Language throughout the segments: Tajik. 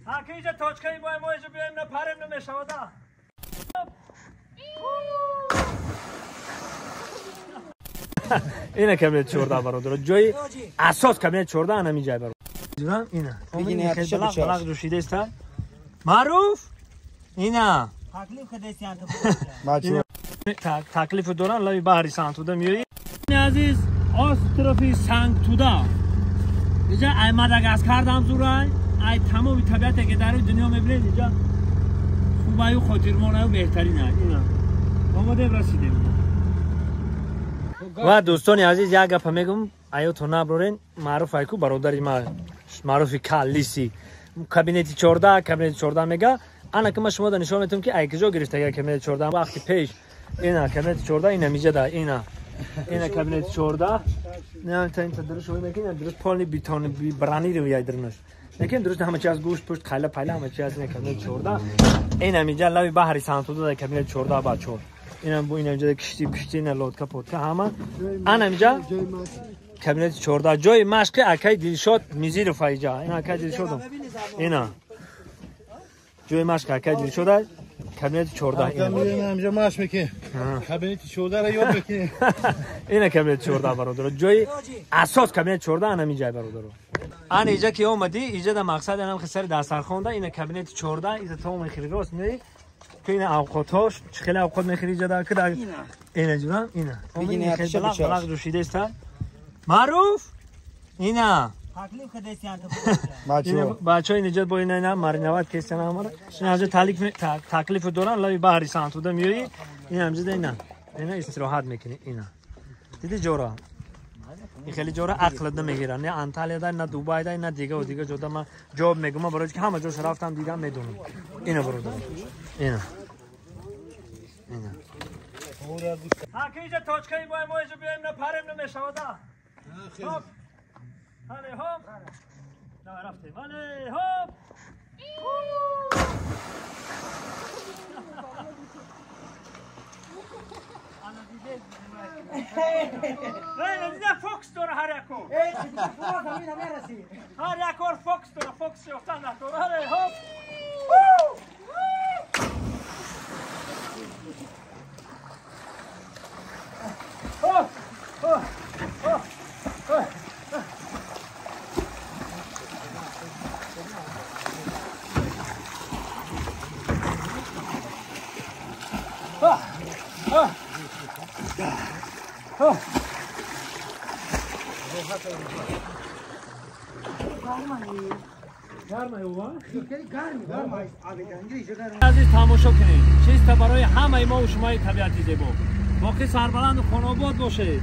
Ҳа ки иҷа точкаи мо мо иҷа биёем напарем намешавада. Ина кабинет 14 бародар. Ҷои асос кабинет 14 ана ҳамин ҷай бародар. Ина. Омин балақ ҷӯшида иста. Маъруф. Ина. Таклиф кардесиян ту. Таклиф доран лаби баҳри Сангтуда меои. Азиз, острофи Сангтуда. Иҷа ай Мадагаскар дам зурай, ай тамоми табиате ки дар дунё мебинед, иҷа хубаю хотирмонаю беҳтарин ай. Ина. Омадем расидем. Ва дӯстони азиз, як гапа мегум, аётон наброрен, маъруф айку бародари ма, маъруфи каллиси. Кабинети 14, кабинети 14 мега. Ана ки ма шумо да нишон метавам ки ай куҷо гирифтага кабинети 14 вақти пеш. Ина кабинети 14 ина миҷа да ина. Ина кабинети 14. Не, та инта дуруст шумо мекунед, дуруст полни бетон бронированный яй дурнаш. Лекин дуруст ҳама чи аз гӯшт, пушт, қайла пайла ҳама чи аз ина кабинети 14. Ина миҷа лаби баҳри Сангтуда да кабинети 14 бачо. Ина бу ина миҷа кишти, пишти, ина лодка, подка ҳама. Ана миҷа кабинети 14 ҷои машқи акай Дилшод Мизиров аиҷа. Ина акай Дилшодом. Ина ҷои машқи акай Дилшод аст. Кабинети 14 ина. Ина машқ мекунем. Кабинети 14 ро ёд мекунем. Ина кабинети 14 бародар. Ҷои асос кабинети 14 ана ҳамин ҷай бародар. Ана иҷа ки омадӣ, иҷа да мақсад анам сари дастархон да ина кабинети 14 иза таом мехӯри рост меои. Ки ина авқотҳош, чӣ хеле авқот мехӯри иҷа да ки да ина ҷурам ина. Балақ ҷӯшида иста. Маъруф. Ина. Таклиф кардесиян ту. Бачаҳои ниҷот бо ина ина мариноват кестиян ҳамаро. Ина ҳамҷа таклиф доран лаби баҳри Сангтуда меоӣ. Ина ҳамҷа да ина. Ина истироҳат мекунӣ ина. Диди ҷора? Ин хеле ҷора ақлат намегирад. Не Анталияда, на Дубайда, на дига ва дига ҷода ман ҷавоб мегӯм. Ман барои ки ҳама ҷош рафтам дидам медонам. Ина бародар. Ина. Ина. Ҳа ки иҷа точкаи мо мо иҷа биёем напарем намешавада. Хоп. Ҳале хоп. На рафтем. Ҳале хоп. Ана дидед. Не, дида фокс дора ҳар як кор. Ҳар як кор фокс дора, фокс ёфтан надора. Ҳале хоп. Хоп. Хоп. Хоп. Азиз тамошо кунед, чиста барои ҳамаи мо шумои табиати зебо. Боқӣ сарбаланду хонобод бошед.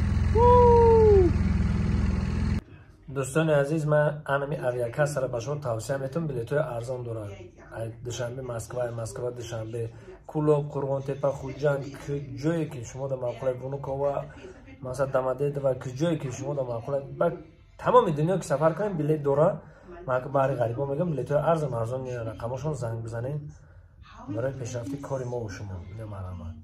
Дӯстони азиз, ман анами авиакассаро ба шумо тавсия метавам, билетҳои арзон дорад. Душанбе Москва, Москва Душанбе, Кулоб, Қурғонтепа, Хуҷанд, ҷое ки шумо да маъқул, Внукова, масалан Домодедово, ҷое ки шумо да маъқул, ба тамоми дунё ки сафар кунем билет дора. Ман баҳри ғарибо мегӯям, билетҳои арзон арзон рақамошон занг бизанед барои пешрафти кори мо ва шумо. Ина марҳамат.